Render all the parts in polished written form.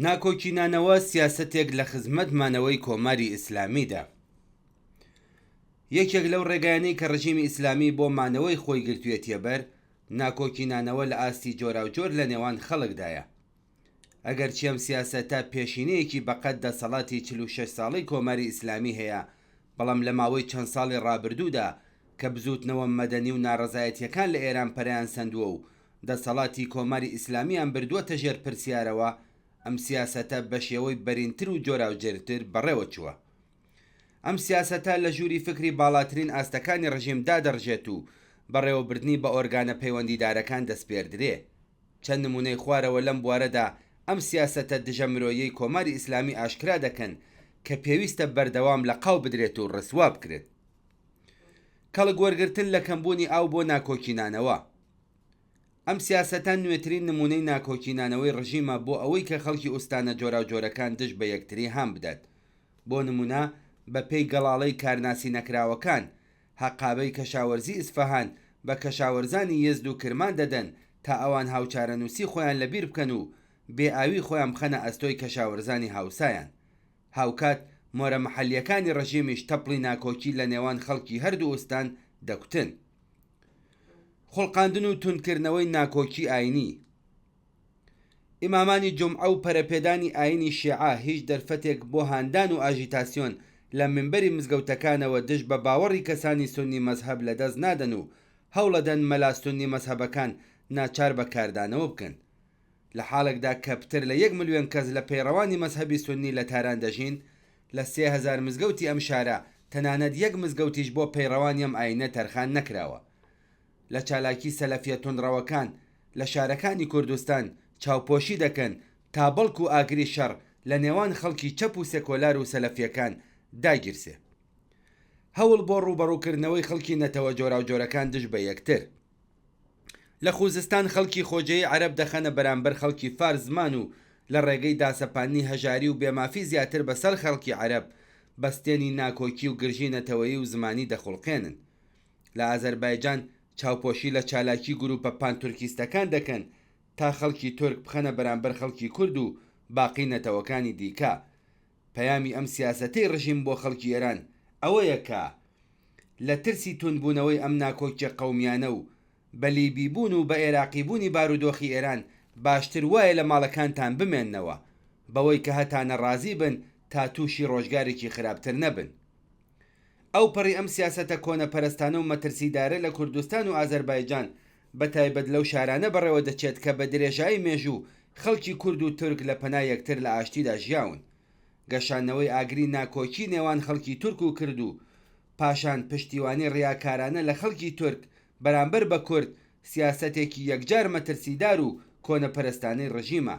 ناکۆکینانەوە سیاسەتێک لە خزمەت مانەوەی کۆماری ئیسلامیدا. یەکێک لەو ڕێگایانەی کە ڕژیمی ئیسلامی بۆ مانەوەی خۆی گرتویەتیە بەر، ناکۆکینانەوە لە ئاستی جۆراوجۆر لە نێوان خەڵکدایە. ئەگەرچی ئەم سیاسەتە پێشینەیەکی بەقەد دەسەڵاتی 46 ساڵەی کۆماری ئیسلامی هەیە، بەڵام لە ماوەی چەند ساڵی ڕابردوودا کە بزووتنەوە مەدەنی و ناڕەزایەتییەکان لە ئێران پەرەیان سەندووە و دەسەڵاتی کۆماری ئیسلامییان بردووەتە ژێر پرسیارەوە، ئەم سیاسەتە بە شێوەی بەرینتر و جۆراوجرتر بەڕێوە چووە. ئەم سیاسەتە لە ژووری فکری باڵاترین ئاستەکانی ڕژیم دادەڕژێت و بەڕێوەبردنی بە ئۆرگانە پەیوەندیدارەکان دەسپێردرێ. چەند نموونەی خوارەوە لەم بوارەدا ئەم سیاسەتە دژە مرۆییەی کۆماری ئیسلامی ئاشکرا دەکەن کە پێویستە بەردەوام لە قاو بدرێت و ڕسوا بکرێت. کەڵک وەرگرتن لە کەمبوونی ئاو بۆ ناکۆکینانەوە. ئەم سیاسەتە نوێترین نموونەی ناکۆکینانەوەی ڕژیمە بۆ ئەوەی کە خەڵکی ئوستانە جۆراوجۆرەکان دژ بە یەکتری هان بدات. بۆ نموونە بە پێی گەڵاڵەی کارناسی نەکراوەکان، هەقابەی کەشاوەرزی ئیسفەهان بە کەشاوەرزانی یەزد و کرمان دەدەن تا ئەوان هاوچارەنووسی خۆیان لە بیر بکەن و بێ ئاوی خۆیان بخەنە ئەستۆی کەشاوەرزانی هاوسایان. هاوکات مۆرە مەحەلییەکانی ڕژیمیش تەپڵی ناکۆکی لە نێوان خەڵکی هەردوو ئوستان دەکوتن. خوڵقاندن و توندکردنەوەی ناکۆکی ئاینی. ئیمامانی جومعە و پەرەپێدانی ئاینی شیعە هیچ دەرفەتێک بۆ هاندان و ئاژیتاسیۆن لە مینبەری مزگەوتەکانەوە دژ بە باوەڕی کەسانی سوننی مەزهەب لەدەست نادەن و هەوڵەدەن مەلا سوننی مەزهەبەکان ناچار بە کاردانەوە بکەن. لە حاڵێکدا کە پتر لە یەک ملیۆن کەس لە پەیڕەوانی مەزهەبی سوننی لە تاران دەژین، لە 3000 مزگەوتی ئەم شارە تەنانەت یەک مزگەوتیش بۆ پەیڕەوانی ئەم ئایینە تەرخان نەکراوە. لە چالاکی سەلەفیە توندڕەوەکان لە شارەکانی کوردستان چاوپۆشی دەکەن تا بەڵکو ئاگری شەڕ لە نێوان خەڵکی چەپ و سێکۆلار و سەلەفیەکان داگیرسێ. هەوڵ بۆ ڕووبەڕووکردنەوەی خەڵکی نەتەوە جۆراوجۆرەکان دژ بە یەکتر. لە خوزستان خەڵکی خۆجێی عەرەب دەخەنە بەرامبەر خەڵکی فارس زمان و لە ڕێگەی داسەپاندنی هەژاری و بێمافی زیاتر بە سەر خەڵکی عەرەب، بەستێنی ناکۆکی و گرژی نەتەوەیی و زمانی دەخوڵقێنن. لە ئازەربایجان چاوپۆشی لە چالاکی گرووپە پان تورکیستەکان دەکەن تا خەڵکی تورک بخەنە بەرامبەر خەڵکی کورد و باقی نەتەوەکانی دیکە. پەیامی ئەم سیاسەتەی ڕژیم بۆ خەڵکی ئێران ئەوەیە کە لە ترسی توندبوونەوەی ئەم ناکۆکیە قەومیانە و بە لیبی بوون و بە ئێراقی بوونی بارودۆخی ئێران باشتر وایە لە ماڵەکانتان بمێننەوە بەوەی کە هەتانە ڕازی بن تا تووشی ڕۆژگارێکی خراپتر نەبن. ئەوپەڕی ئەم سیاسەتە کۆنەپەرستانە و مەترسیدارە لە کوردستان و ئازەربایجان بە تایبەت لەو شارانە بەڕێوە دەچێت کە بە درێژایی مێژوو خەڵکی کورد و تورک لە پەنا یەکتر لە ئاشتیدا ژیاون. گەشاندنەوەی ئاگری ناکۆکی نێوان خەڵکی تورک و کرد و پاشان پشتیوانی ڕیاکارانە لە خەڵکی تورک بەرامبەر بە کورد سیاسەتێکی یەکجار مەترسیدار و کۆنەپەرستانەی ڕژیمە.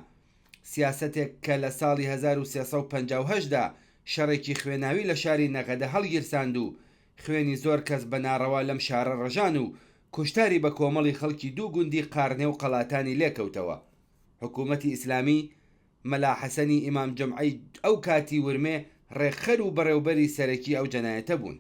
سیاسەتێک کە لە ساڵی 1358 دا شەڕێکی خوێناوی لە شاری نەغەدە هەڵگیرساند و خوێنی زۆر کەس بە ناڕەوا لەم شارە ڕژان و کوشتاری بە کۆمەڵی خەڵکی دوو گوندی قارنێ و قەڵاتانی لێکەوتەوە. حکوومەتی ئیسلامی، مەلا حەسەنی ئیمام جومعەی ئەو کاتی ورمێ ڕێکخەر و بەڕێوبەری سەرەکی ئەو جەنایەتە بوون.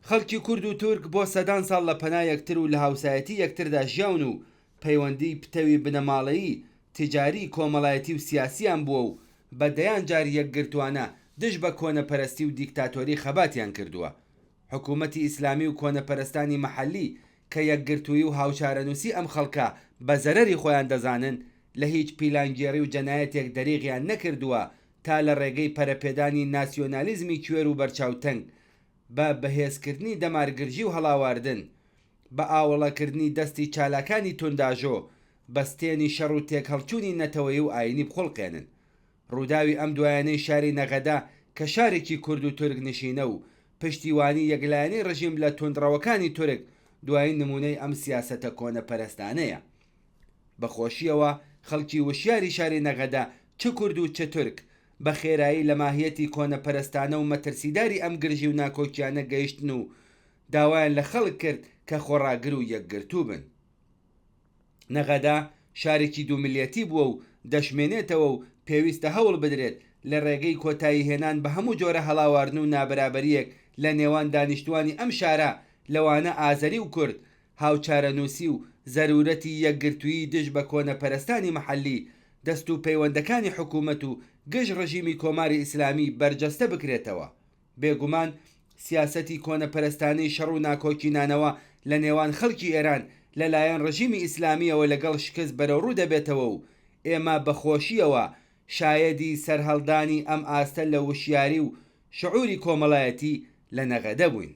خەڵکی کورد و تورک بۆ سەدان ساڵ لە پەنا یەکتر و لە هاوسایەتی یەکتردا ژیاون و پەیوەندیی پتەوی بنەماڵەیی، تیجاری، کۆمەڵایەتی و سیاسییان بووە و بە دەیان جار یەکگرتووانە دژ بە کۆنەپەرستی و دیکتاتۆری خەباتیان کردووە. حکوومەتی ئیسلامی و کۆنەپەرستانی مەحەلی کە یەکگرتوویی و هاوچارەنووسی ئەم خەڵکە بە زەرەری خۆیان دەزانن، لە هیچ پیلانگێڕی و جەنایەتێک دەریغیان نەکردووە تا لە ڕێگەی پەرەپێدانی ناسیۆنالیزمی کوێر و بەرچاوتەنگ بە بەهێزکردنی دەمارگرژی و هەڵاواردن، بە ئاوەڵەکردنی دەستی چالاکانی تونداژۆ، بەستێنی شەڕ و تێکهەڵچوونی نەتەوەیی و ئایینی بخوڵقێنن. ڕووداوی ئەم دوایانەی شاری نەغەدە کە شارێکی کورد و تورک نشینە و پشتیوانی یەکلایەنەی ڕژیم لە توندڕەوەکانی تورک دوایین نموونەی ئەم سیاسەتە کۆنەپەرستانەیە. بە خۆشییەوە خەڵکی وشیاری شاری نەغەدە چ کورد و چ تورک بە خێرایی لە ماهیەتی کۆنەپەرستانە و مەترسیداری ئەم گرژی و ناکۆکیانە گەیشتن و داوایان لە خەڵک کرد کە خۆڕاگر و یەکگرتوو بن. نەغەدە شارێکی دوومیللەتی بووە و دەشمێنێتەوە و پێویستە هەوڵ بدرێت لە ڕێگەی کۆتاییهێنان بە هەموو جۆرە هەڵاواردن و نابەرابەرییەک لە نێوان دانیشتووانی ئەم شارە لەوانە ئازەری و کورد هاوچارەنووسی و زەروورەتی یەکگرتوویی دژ بە کۆنەپەرستانی مەحەلی. دەست و پەیوەندەکانی حکوومەت و گشت ڕژیمی کۆماری ئیسلامی بەرجەستە بکرێتەوە. بێگومان سیاسەتی کۆنەپەرستانەی شەڕ و ناکۆکینانەوە لە نێوان خەڵکی ئێران لە لایەن ڕژیمی ئیسلامییەوە لەگەڵ شکست بەرەوڕوو دەبێتەوە و ئێمە بە خۆشییەوە شایەدی سەرهەڵدانی ئەم ئاستە لە وشیاری و شعوری کۆمەڵایەتی لە نەغەدە بووین.